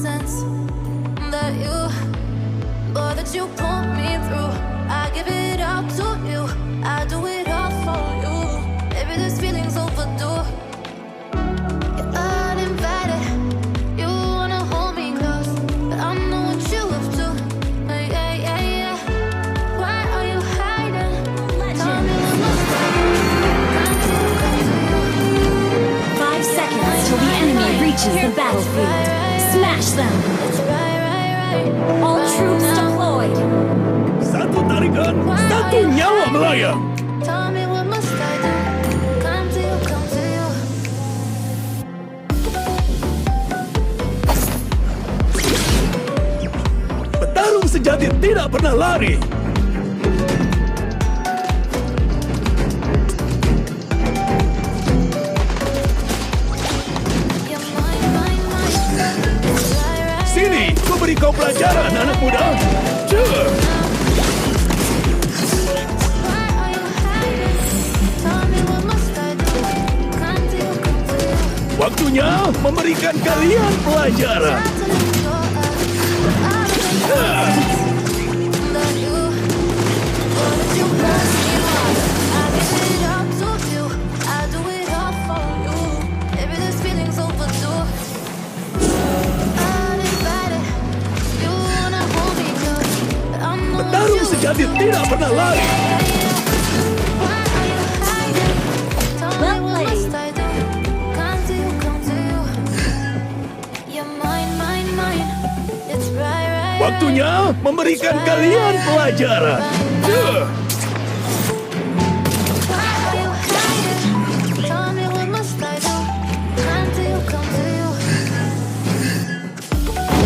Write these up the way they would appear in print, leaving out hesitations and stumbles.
nonsense that you put me through. I give it up to you. I do it all for you. Maybe this feeling's overdue. You're uninvited. You wanna hold me close, but I know what you have to. Yeah. Why are you hiding? Tell me what must I do? 5 seconds till the enemy reaches the battlefield. Smash them! All troops deployed! Satu tarikan, satu nyawa melayang. Tell me what must I do? Come to you. Petarung sejati tidak pernah lari. You're mine. It's right. Sini, ku beri kau pelajaran, anak muda. Cuk. Why are you hiding? Tell me what must I do? Come to you. Waktunya memberikan kalian pelajaran. Petarung sejati tidak pernah lari. Waktunya memberikan kalian pelajaran. Cuk.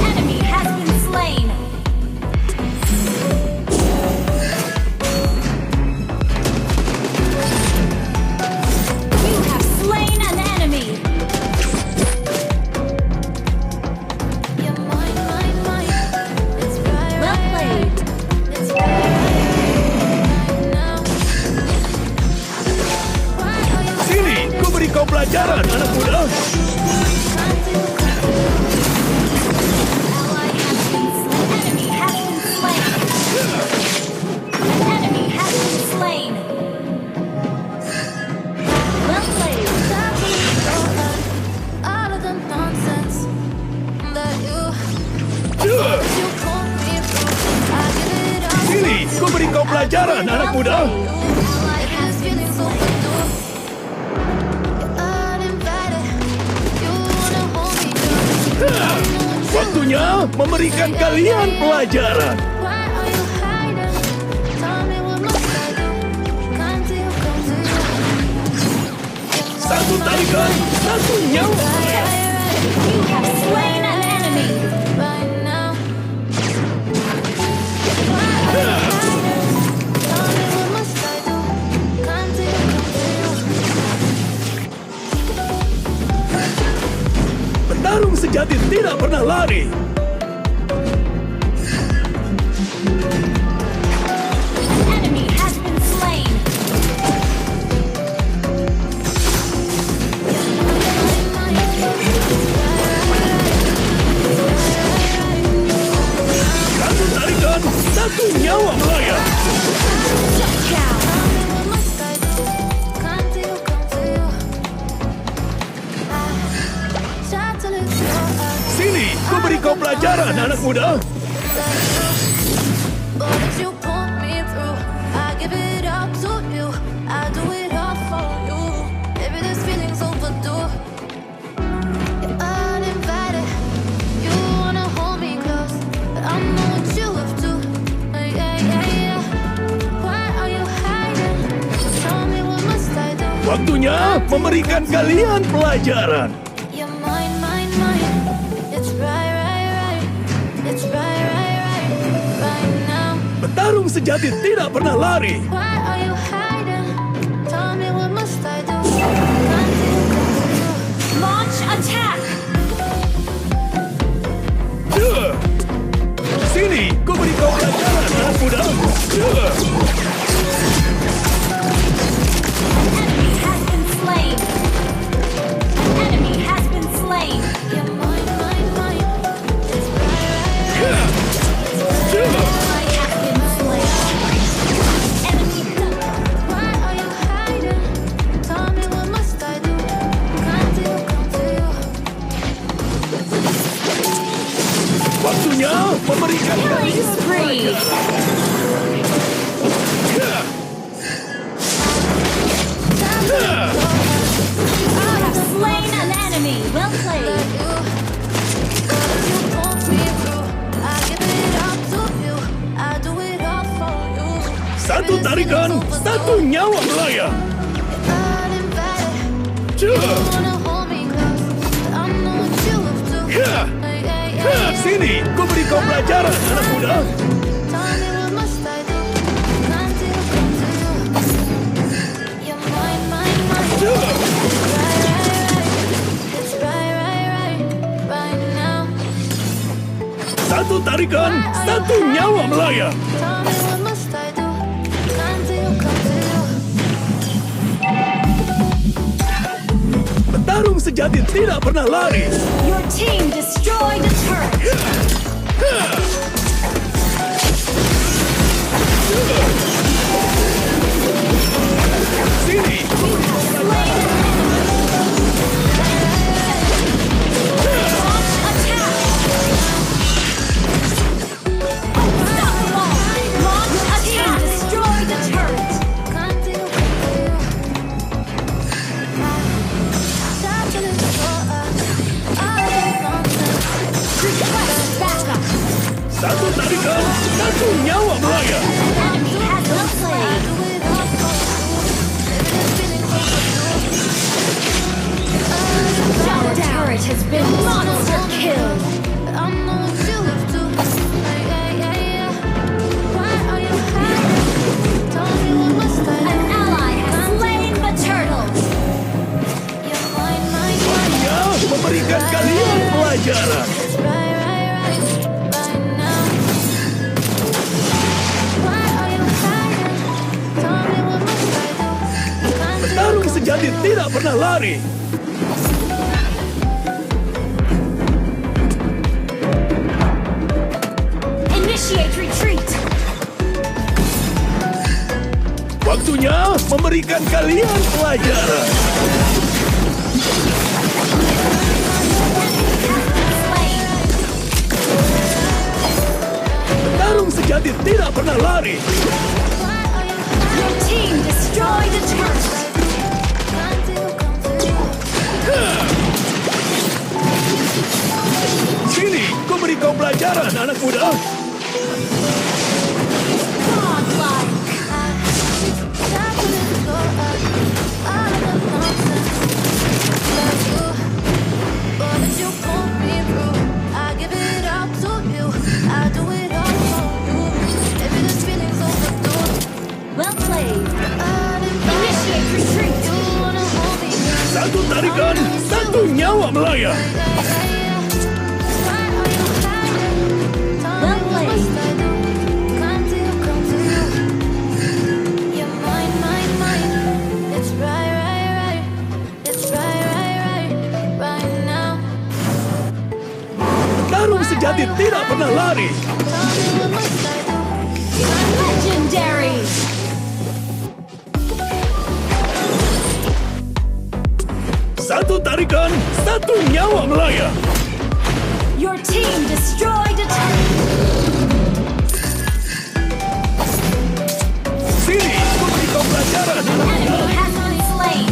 Enemy has been slain! You have slain an enemy! Well played! Sini, ku beri kau pelajaran, anak muda. Enemy has been slain! Enemy has been slain! Well played! Out of the nonsense that you Cuk. put me through. I give it up. Sini, ku beri kau pelajaran, anak muda. Waktunya memberikan kalian pelajaran. Satu tarikan, satu nyawa. You have slain an enemy! Petarung sejati tidak pernah lari. Enemy has been slain! Satu tarikan, satu nyawa melayang. Shut down! Sini, ku beri kau pelajaran, anak muda. Waktunya memberikan kalian pelajaran. You're mine. It's right. It's right now. Petarung sejati tidak pernah lari. Why are you hiding? Tell me what must I do? Launch attack! Cuk. Sini, ku beri kau pelajaran, anak muda. Cuk. Enemy has been slain! Enemy has been slain! You're mine. enemy. Well played. Satu tarikan, satu nyawa melayang. Sini, ku beri kau pelajaran, anak muda. Satu tarikan, satu nyawa melayang. Petarung sejati tidak pernah lari. Your team destroyed a turret. Sini. Satu tarikan, satu nyawa melayang. Enemy has well played. Our turret has been monster killed. An ally has slain the turtles. Waktunya memberikan kalian pelajaran. Petarung sejati tidak pernah lari. Initiate retreat. Waktunya memberikan kalian pelajaran. Slain. Petarung sejati tidak pernah lari. Your team destroyed a turret. Sini, ku beri kau pelajaran, anak muda. Godlike. Well played. Initiate retreat. Satu tarikan, satu nyawa melayang. Well played. Petarung sejati tidak pernah lari. Legendary. Satu tarikan, satu nyawa melayang. Your team destroyed a turret. Sini, ku beri kau pelajaran. Enemy has been slain.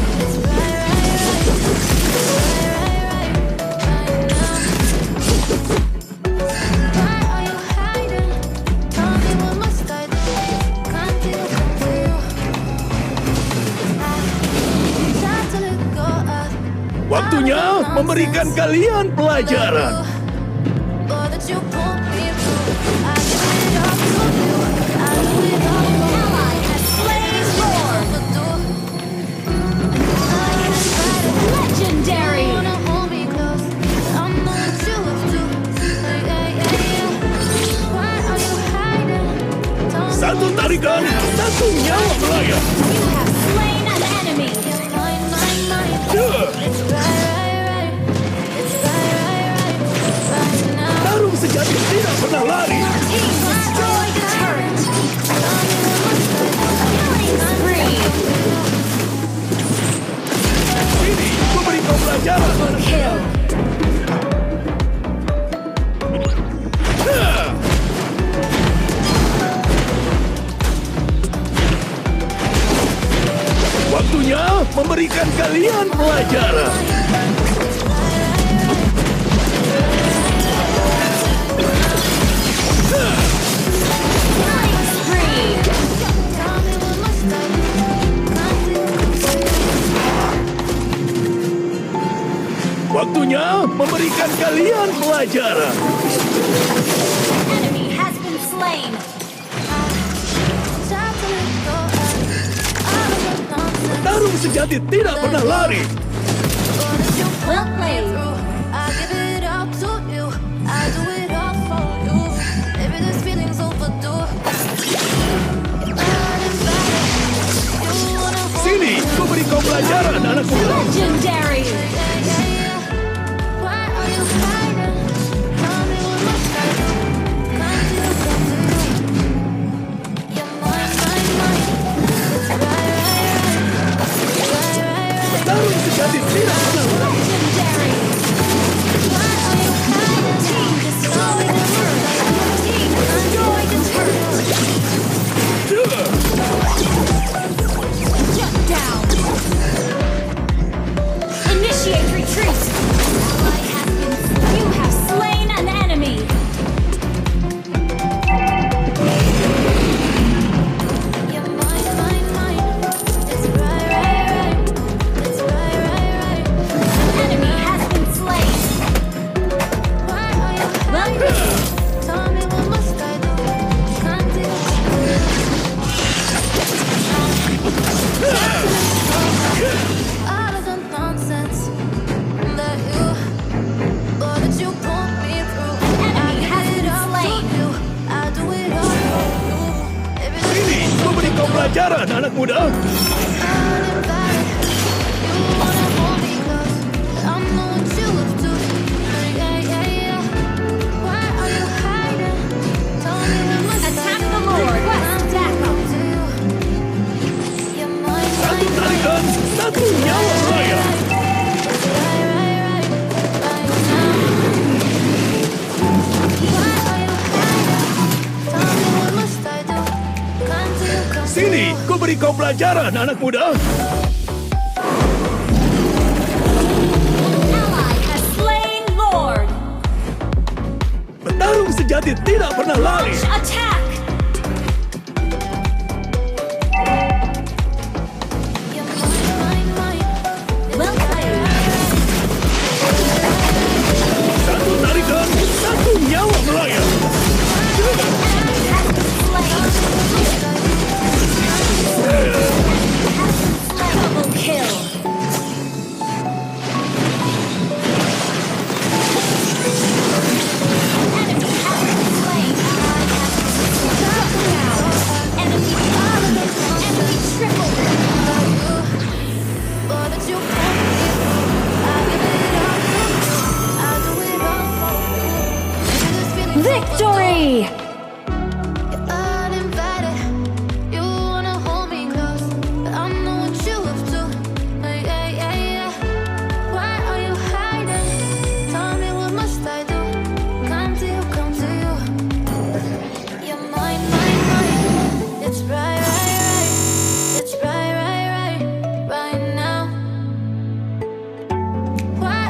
Waktunya memberikan kalian pelajaran. Ally has slain Roar. Legendary. Satu tarikan, satu nyawa melayang. You have slain an enemy. Tarung sejati tidak pernah lari. Team destroyed the turret. Killing spree. Sini, ku beri kau pelajaran. Kill. Waktunya memberikan kalian pelajaran. Waktunya memberikan kalian pelajaran. Enemy has been slain. Time to let go of all of the nonsense. Tarung sejati tidak pernah lari. All that you Well put me played. through, I give it up to you. I do it all for you. Maybe this feeling's overdue. Sini, ku beri kau pelajaran, anak muda. Legendary. Why are you hiding? Tell me what must I do? Come to you. You're mine, mine, mine. It's right. Tarung sejati tidak pernah lari. Legendary. Why are you hiding? Team destroy the turret. Team destroy the turret. Shut down. Initiate retreat. You have slain an enemy. You're mine, mine, mine. It's right. It's right. Enemy has been slain. Why are you Well hiding? played. Tell me what must I do? Can't do all of the nonsense that you put me through. Enemy has been I slain. do it all for you. Maybe this Sini, ku beri kau pelajaran, anak muda. you wanna hold me close. I know what you up to. Yeah. Why are you hiding? Tell me what must Attack I the do? Lord. Request backup. You're mine, Satu mine, tarikan, satu nyawa melayang. Sini, ku beri kau pelajaran, anak muda. Ally has slain Lord. Petarung sejati tidak pernah lari. Attack. Well played. Satu tarikan, satu nyawa melayang. Enemy has been slain. Double kill. Enemy has been slain. Shut down. Enemy triple. Victory!